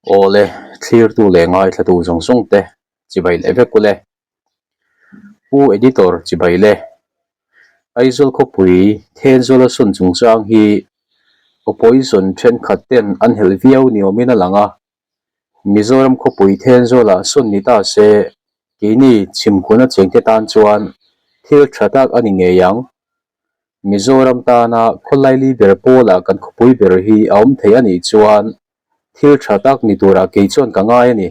Awle, thlirtu leh ngaithlatu zawng zawng te chibai leh vek ule. Pu Editor chibai le. Aizawl khawpui Thenzawl a sawn chungchang hi opposition thenkhat ten an helh viau ni awmin a lang a. Mizoram khawpui Thenzawlah sawn ni ta se keini chhimkuna chengte tan chuan thil tha tak a ni ngei ang. Mizoram tana khawlaili ber pawlah kan khawpui ber hi a awm thei a nih chuan thil tha tak ni turah kei chuan ka ngai a ni.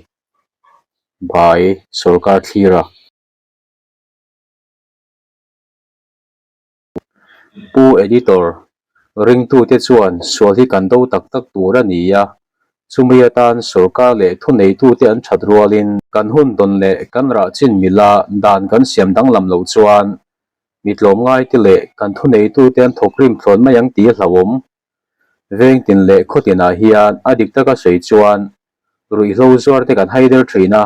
Bhai sorkar thlir a. Pu Editor, ringtute chuan sual hi kan do tak tak tur a ni a, chumi atan sorkar leh thuneitute an that rualin kan hun dawn leh kan rah chin mila dan kan siam danglam loh chuan mi tlawmngaite leh kan thuneitute an thawkrim thlawn mai ang tih a hlauhawm. Vengtin leh khawtinah hian a dik taka sawi chuan ruihhlo zuar te kan hai der thin a.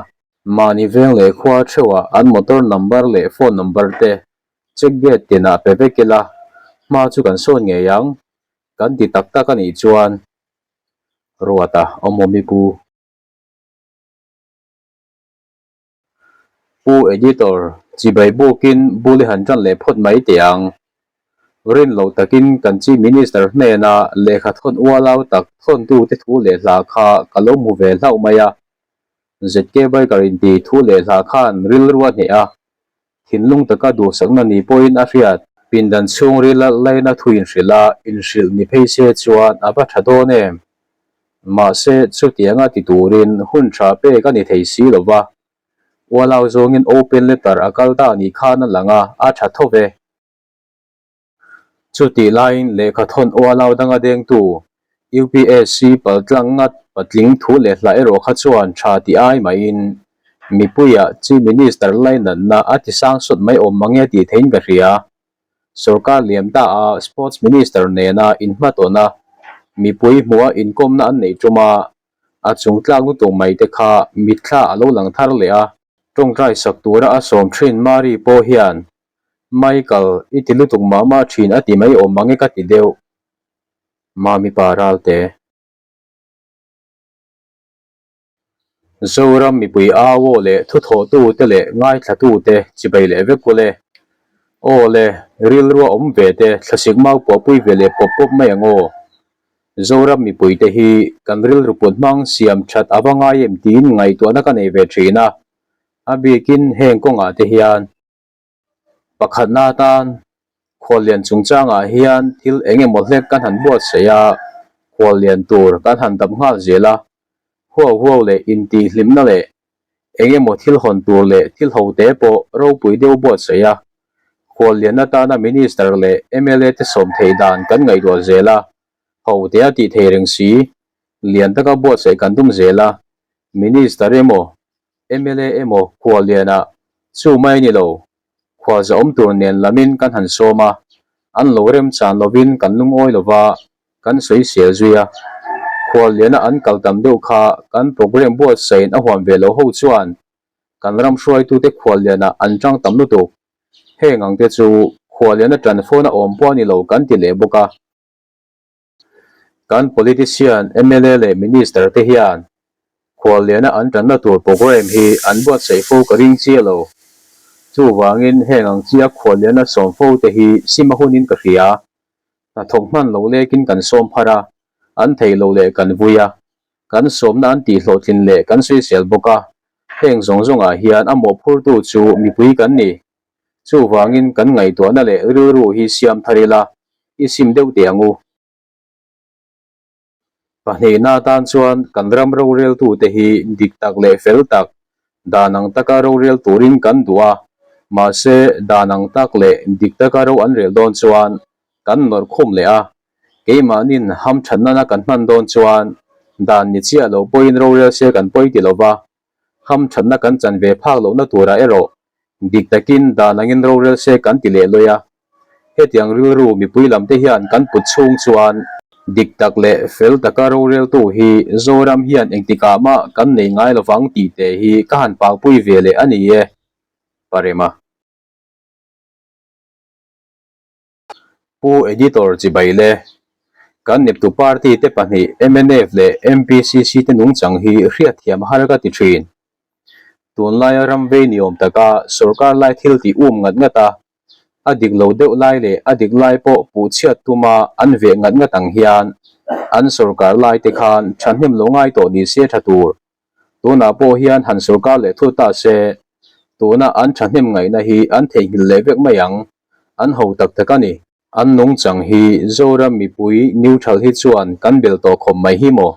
Mahni veng leh khua theuhah an motor number leh phone number te check gate tinah pe vek ila, hma chu kan sawn ngei ang, kan ti tak tak a nih chuan Ruata awmawm i pu. Pu Editor, chibai bukin bul i han tan leh phawt mai teh ang. Rin loh takin kan Chief Minister hnena lehkha thawn ualau tak thawntute thu leh hla kha ka lo hmu ve hlauh mai a. ZK Biker inti thu leh hla khan rilru a hneh a, thinlung taka duhsakna ni pawhin a hriat. Pindan chhungrila laina thu inhrilh a, inhrilh ni phei se chuan a va tha dawn em? Mahse, chutianga ti turin hun tha pek a ni thei si lo va. Ualau zawngin open letter a kal ta nih khan a lang a, a tha tho ve. Chutih laiin lehkha thawn ualau danga dengtu UPSC paltlang ngat patling thu leh hla erawh kha chuan tha ti ai maiin mipuia Chief Minister lainatna a ti sang sawt mai awm mange tih theiin ka hria. Sorkar liam ta a Sports Minister nena inhmatawna mipui hmuha inkawmna an neih ṭuma a chungtlak lutuk mai te kha mitthla a lo lang thar leh a. Tawngtai sak tura a sawm ṭhin Mari pawh hian Michael, i ti lutuk mah mah ṭhin a ti mai awm mange ka ti deuh. Mami pa Ralte. Zoram mipui au aw leh thuthawhtute leh ngaithlatute chibai leh vek kul e. Aw le, rilrua awm ve te thlasik mau puahpui ve leh pawp pawp mai ang aw. Zoram mipuite hi kan rilru put hmang siam that a va ngai em tiin ngaihtuahna ka nei ve thin a, a bikin heng kawngah te hian. Pakhatna atan khuallian chungchangah hian thil eng emaw hlek kan han buatsaih a, khuallian tur kan han dap nghal zel a, huau huau leh intihhlimna leh eng emaw thil hawn tur leh thil ho te pawh ropui deuh buatsaih a, khuallian atana Minister leh mla te sawm theih dan kan ngaihtuah zel a, ho te a tih thei reng si, lian taka buatsaih kan tum zel a, Minister emaw mla emaw khuallianah chu mai ni lo, khualza awm tur nen lamin kan han sawm a, an lo remchan lovin kan lungawi lova kan sawisel zui a. Khualliana an kal tam deuh kha kan programme buatsain a huam ve lo ho chuan kan ram hruaitute khuallianah an tang tam lutuk. Heng ang te chu khualliana tan phone a awm pawh a ni lo kan ti leh bawk a. Kan politician, mla leh minister te hian khualliana an tanna tur programme hi an buatsaih fo ka ring chiah lo. Chuvangin heng ang chia khualliana sawm fo te hi sim a hunin ka hria. Hnathawk hman lo lekin kan sawm phar a, an thei lo leh kan vui a, kan sawmna an tihhlawhtlin leh kan sawisel bawk a, heng zawng zawngah hian a mawhphurtu chu mipui kan ni. Chuvangin kan ngaihtuahna leh rilru hi siam thar ila, i sim deuh teh ang u. Pahnihna atan chuan kan ram roreltute hi dik tak leh fel tak, dan ang taka rorel turin kan duh a, mahse dan ang tak leh dik taka ro an rel dawn chuan kan nawrh khum leh a, keimahnin hamthatnana kan hman dawn chuan dan ni chiah lo pawhin rorel se kan pawi ti lova, hamthatna kan chan ve phak lohna turah erawh Dik takin dan angin rorel se kan ti leh lawi a, hetiang rilru mipui lam te hian kan put chhung chuan dik tak leh fel taka roreltu hi Zoram hian engtikah mah kan nei ngai lovang tih te hi ka han pakpui ve leh a ni e, Parema. Pu Editor chibai le. Kan neptu party te pahnih mnf leh MPCC te nungchang hi hriatthiam har ka ti thin. Tunlaia ram vei ni awm taka sorkar lai thil tih um ngat ngat a, a dik lo deuh lai leh a dik lai pawh puh chhiat tuma an veh ngat ngat ang hian an sorkar lai te khan thahnem lo ngai tawh ni se tha tur. Tunah pawh hian han sorkar leh thut ta se, tuna an thahnem ngaihna hi an theihnghilh leh vek mai ang, an ho tak tak a ni. An nungchang hi Zoram mipui neutral hi chuan kan bel tawh khawp mai hi maw?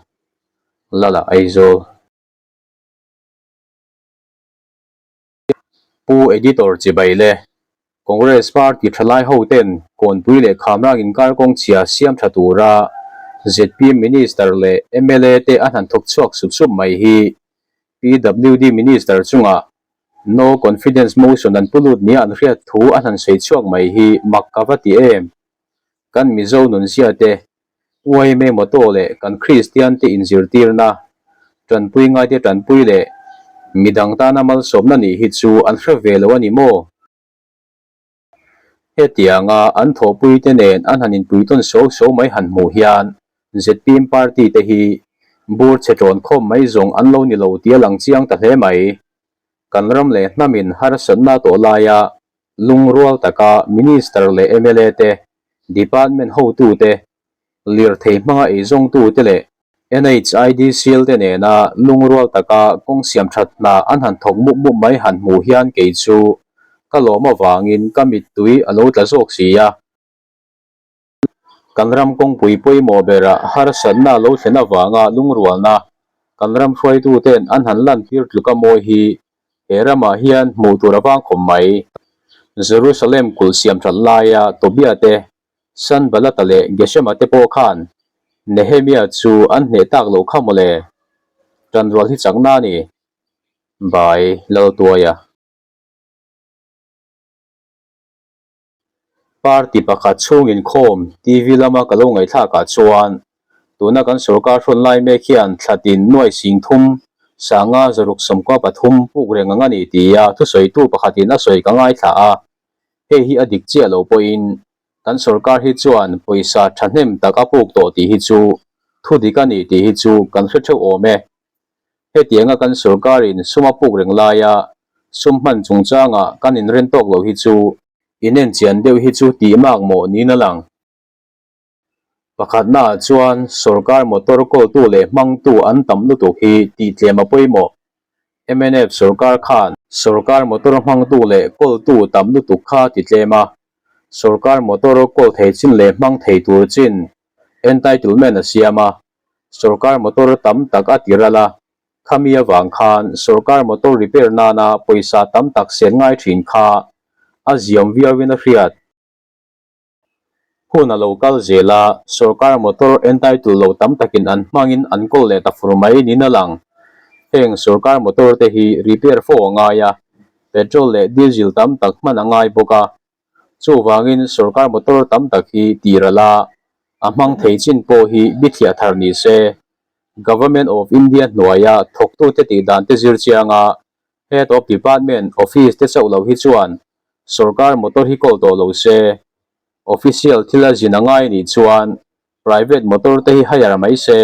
Lala Aizawl. Pu Editor chibai le. Congress Party thalai ho ten Kawnpui leh Khamrang inkar kawng chhia siam tha tura zpm Minister leh mla te an han thawk chhuak sup sup mai hi PWD Minister chungah No Confidence Motion an pu lut nia an hriat thu an han sawi chhuak mai hi mak ka va ti em. Kan Mizo nunzia te Uaime motto leh kan Kristian te inzirtirna, tanpui ngaite tanpui leh midang tana malsawmna nih hi chu an hre ve lo a ni maw? Hetianga an thawhpui te nen an han inpui tawn suau suau mai han hmuh hian zpm party te hi bur chhe tawn khawm mai zawng an lo ni lo tih a lang chiang ta hle mai. Kan ram leh hnamin harsatna tawh laia lungrual taka Minister leh mla te, Department hotute, lirthei hmanga eizawngtute leh NHIDCL te nena lungrual taka kawng siam that hna an han thawk mup mup mai han hmuh hian kei chu ka lawm avangin ka mittui a lo tla zawk si a. Kan ram kawngpui pawimawh berah harsatna lo thlen avanga lungrualna kan ram hruaituten an han lantir tluk a mawi hi he ramah hian hmuh tur a vang khawp mai. Jerusalem kulh siam that laia Tobia te, Sanbalata leh Geshema te pawh khan Nehemia chu an hneh tak loh kha mawle. Tanrual hi chakna a ni. By Laltuaia. Party pakhat chhung inkhawm TV lama ka lo ngaihthlak ah chuan tuna kan sorkar hrawn lai mek hian thlatin nuai sing thum sanga zaruk sawmkua pathum puk reng ang a ni tia thusawitu pakhatin a sawi ka ngaithla a, hei hi a dik chiah lo pawhin kan sorkar hi chuan pawisa thahnem tak a puk tawh tih hi chu thu dik a ni tih hi chu kan hre theuh awm e. Hetianga kan sorkarin sum a puk reng laia sum hman chungchanga kan inren tawk lo hi chu inenchian deuh hi chu tih mak mawh niin a lang. Pakhatnaah chuan sorkar motor kawltu leh hmangtu an tam lutuk hi tih tlem a pawimawh. Mnf sorkar khan sorkar motor hmangtu leh kawltu tam lutuk kha ti tlem a, sorkar motor kawl thei chin leh hmang thei tur chin entitlement a siam a, Sorkar motor tam tak a ti ral a, khami avang khan sorkar motor repair nana pawisa tam tak sen ngai thin kha a ziam viauin a hriat. Hun a lo kal zel a, sorkar motor entitle lo tam takin an hmangin an kawl leh ta fur mai niin a lang. Heng sorkar motor te hi repair fo a ngai a, petrol leh diesel tam tak hman a ngai bawk a, Chuvangin sorkar motor tam tak hi tir a la, a hmang thei chin pawh hi bithiah thar ni se. Government of India hnuaia thawktute tih dan te zir chianga Head of Department office te chauh lo hi chuan sorkar motor hi kawl tawh lo se. Official thil a zin a ngai nih chuan private motor te hi hire mai se.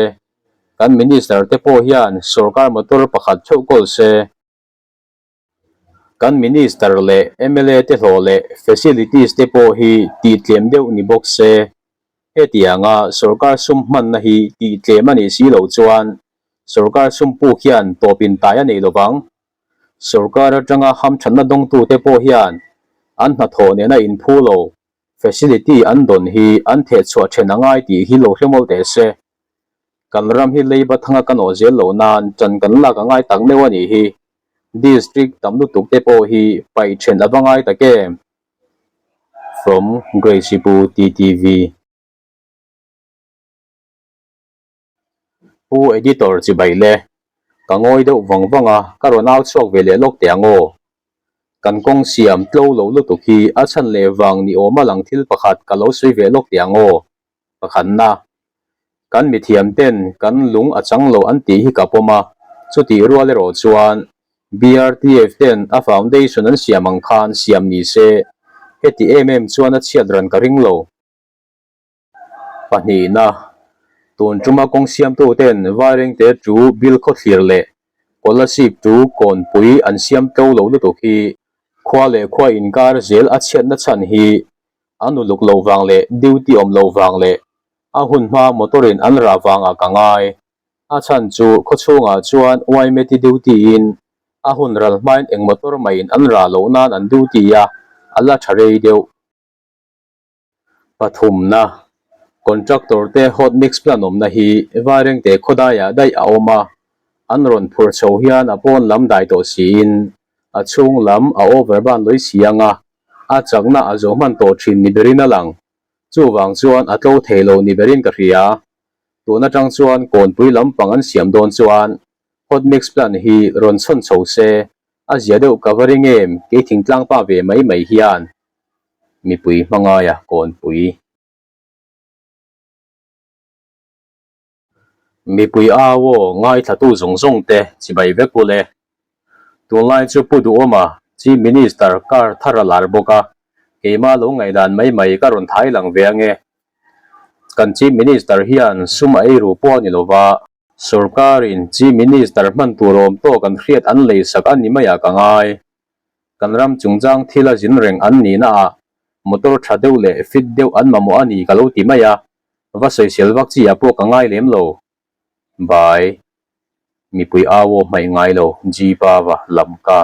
Kan Minister te pawh hian sorkar motor pakhat theuh kawl se. Kan Minister leh mla te hlawh leh facilities te pawh hi tih tlem deuh ni bawk se, hetianga sorkar sum hmanna hi tih tlem a nih si loh chuan sorkar sum puk hian tawp intai a nei lovang. Sorkar atanga hamthatna dawngtute pawh hian an hnathawh nena inphu lo facility an dawn hi an thehchhuah then a ngai tih hi lo hre mawlh teh se. Kan ram hi leiba thanga kan awh zel loh nan ṭan kan lak a ngai tak meuh a nih hi. District tam lutuk te pawh hi paih ṭhen a va ngai tak em? From Grace Pu TTV. Pu Editor chibai le. Ka ngawi deuh vang vang a, ka rawn au chhuak ve leh lawk teh ang aw. Kan kawng siam tlo lo lutuk hi a chhan leh vang ni awm a lang thil pakhat ka lo sawi ve lawk teh ang aw. Pakhatna, kan mithiam ten kan lung a chang lo an tih hi ka pawm a, chutih rual erawh chuan BRTF ten a foundation an siam ang khan siam ni se, heti em em chuan a chhiat ran ka ring lo. Pahnihna. Tun tuma kawng siamtu ten Vairengte tu Bilkhawthlir leh Kolasib tu Kawnpui an siam tlo lo lutuk hi khua leh khua inkar zel a chhiatna chhan hi an uluk loh vang leh duty awm loh vang leh a hun hma motor in an rah vangah ka ngai. A chhan chu khawchhungah chuan Waimeti duty in a hun ral hmain eng motor maiin an rah loh nan an duty a, a la tha rei deuh. Pathumna, Contractor te hot mix plant awmna hi Vairengte khawdaiah daih a awm a, an rawn phur chho hian a pawn lam dai tawh siin a chhung lam a over ban lawih si ang a, a chakna a zo hman tawh thin ni berin a lang. Chuvang chuan a tlo thei lo ni berin ka hria. Tun atang chuan kawnpui lampang an siam dawn chuan hot mix plant hi rawn chhawn chho se, a zia deuh ka va ring em kei thingtlang pa ve mai mai hian. Mipui hmangaia kawnpui. Mipui au aw ngaithlatu zawng zawng te chibai vek u le. Tunlai chu Pu Duhawma Chief Minister kar thar a lar bawk a, keimah lo ngaihdan mai mai ka rawn thai lang ve ange. Kan Chief Minister hian sum a eiru pawh a ni lova, Sorkarin Chief Minister hman tur awm tawk an hriat an leisak a ni maiah ka ngai. Kan ram chungchang thil a zin reng an nihna ah motor tha deuh leh fit deuh an mamawh a ni ka lo ti mai a, va sawisel vak chi ah pawh ka ngai lem lo. Bai. Mipui au aw hmaih ngai lo, Jeep-a va lam ka.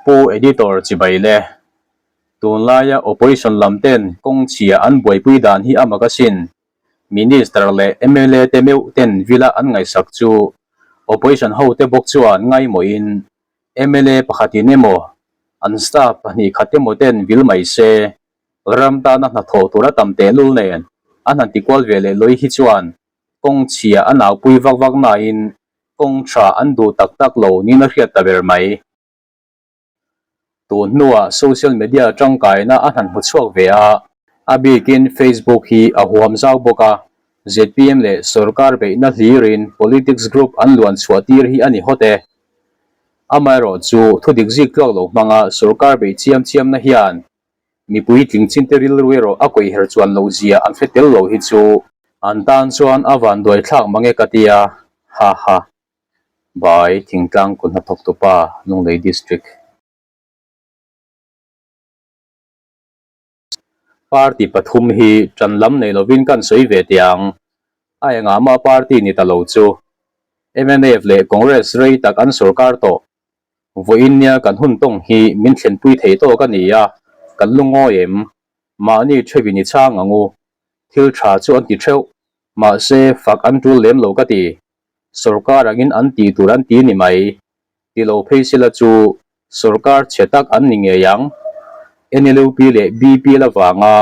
Pu Editor chibai le. Tunlaia Opposition lam ten kawng chhia an buaipui dan hi a mak asin. Minister leh mla te meuh ten vila an ngaihsak chu Opposition ho te bawk chuan ngaimawhin mla pakhatin emaw an staff 2 khat emaw ten vil mai se ram tana hnathawh tur a tam tehlul nen an han tikual ve leh lawih hi chuan kawng chhia a naupui vak vak nain kawng tha an duh tak tak lo niin a hriat ta ber mai. Tun hnuah social media tangkaina a hnan hmu chhuak ve a, a bikin Facebook hi a huam zau bawk a, zpm leh sorkar beihna hlirin politics group an luan chhuah tir hi a ni hawt e. Amaherawh chu thudik zik tluak lo hmanga sorkar beih chiam chiamna hian mipui tling chinte rilru erawh a kawih her chuan loh zia an hre tel lo hi chu an tan chuan a vanduai thlak mange ka tia, ha ha. Bai Thingtlang kut hnathawk tupa Lunglei District. Party pathum hi tan lam nei lovin kan sawi ve teh ang. A engah mah party ni ta lo chu. Mnf leh Congress rei tak an sorkar tawh. Vawiin nia kan hun tawng hi min thlenpui thei tawk a ni a, kan lungawi em? Mahni theuhin i chhang ang u. Thil tha chu an ti theuh. Mahse, fak an tul lem lo ka ti. Sorkar angin an tih tur an ti ni mai. Ti lo phei sila chu sorkar chhe tak an ni ngei ang. NLUP leh BPL avanga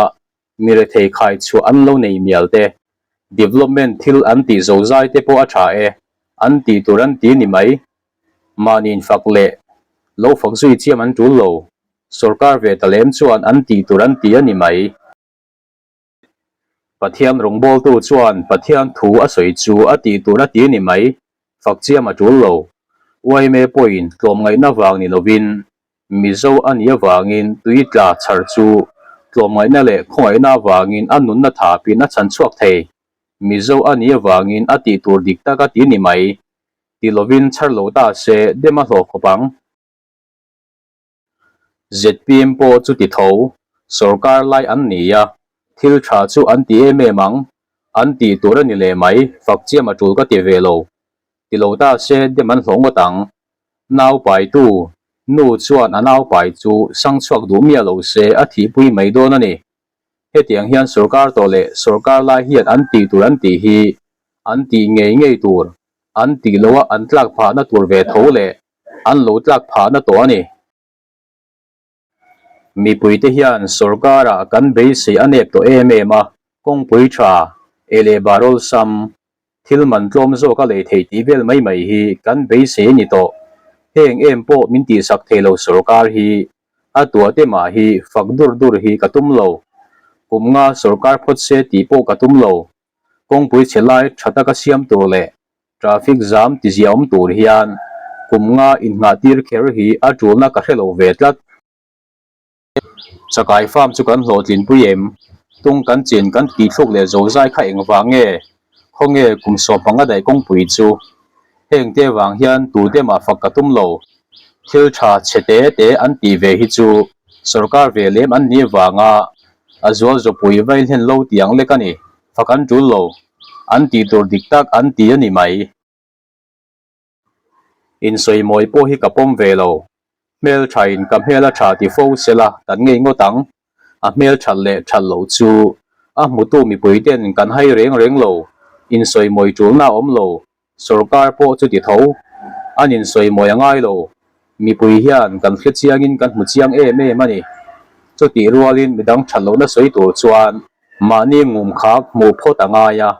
mi rethei khai chhuah an lo nei mial te, development thil an tih zozai te pawh a tha e, an tih tur an ti ni mai. Mahni infak leh lo fak zui chiam an tul lo. Sorkar ve ta lem chuan an tih tur an ti a ni mai. Pathian rawngbawltu chuan Pathian thu a sawi chu a tih tur a ti ni mai, fak chiam a tul lo. Yma pawhin tlawmngaihna vang ni lovin Mizo a nih avangin tui tla chhar chu tlawmngaihna leh khawngaihna avangin a nunna thapin a chhan chhuak thei. Mizo a nih avangin a tih tur dik tak a ti ni mai. Ti lovin chhar lo ta se dem a hlawh khawp ang. Zpm pawh chu ti tho, sorkar lai an ni a, thil tha chu an ti em em ang, an tih tur a ni leh mai, fak chiam a tul ka ti ve lo. Ti lo ta se dem an hlawh ngawt ang. Nau paitu, nu chuan a nau pai chu sang chhuak duh miah lo se a thihpui mai dawn a ni. Hetiang hian sorkar tawh leh sorkar lai hian an tih tur an tih hi an tih ngei ngei tur, an tih loha an tlak phahna tur ve tho leh an lo tlak phahna tawh a ni. Mipuite hian sorkarah kan beisei a nep tawh em em a, kawngpui tha, ei leh bar awlsam, thil man tlawm zawk a lei theih tih vel mai mai hi kan beisei a ni tawh. Heng em pawh min tihsak thei lo sorkar hi a tuahte mah hi fak dur dur hi ka tum lo. Kum nga sorkar phawt se tih pawh ka tum lo. Kawngpui chhe lai tha taka siam tur leh Traffic zam tizia awm tur hian kum nga innghah tir kher hi a tulna ka hre lo ve tlat. Chakai farm chu kan hlawhtlinpui em? Tung kan chin kan tih thluk leh zozai kha engvang nge? Khawnge kum sawmpanga daih kawngpui chu? Heng te vang hian tute mah fak ka tum lo. Thil tha chhe te te an tih ve hi chu sorkar ve lem an nih vanga a zual zawpui vaihlen lo tih ang lek a ni. Fak an tul lo. An tih tur dik tak an ti a ni mai. Insawimawi pawh hi ka pawm ve lo. Hmelthain ka hmel a tha ti fo sela kan ngei ngawt ang. A hmel that leh that loh chu a hmutu mipui ten kan hai reng reng lo. Insawimawi tulna a awm lo. Sorkar pawh chuti tho. An insawimawi a ngai lo. Mipui hian kan hre chiangin kan hmu chiang em em a ni. Chutih rualin midang that lohna sawi tur chuan mahni ngum khak hmuh phawt a ngai a.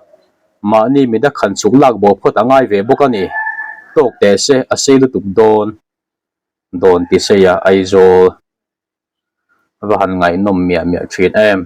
Mahni mida khan chhuk lak bo phawt a ngai ve bawk a ni. Tawk teh se a sei lutuk dawn. Dawn ti sei a Aizawl va han ngaihnawm miah miah thin em.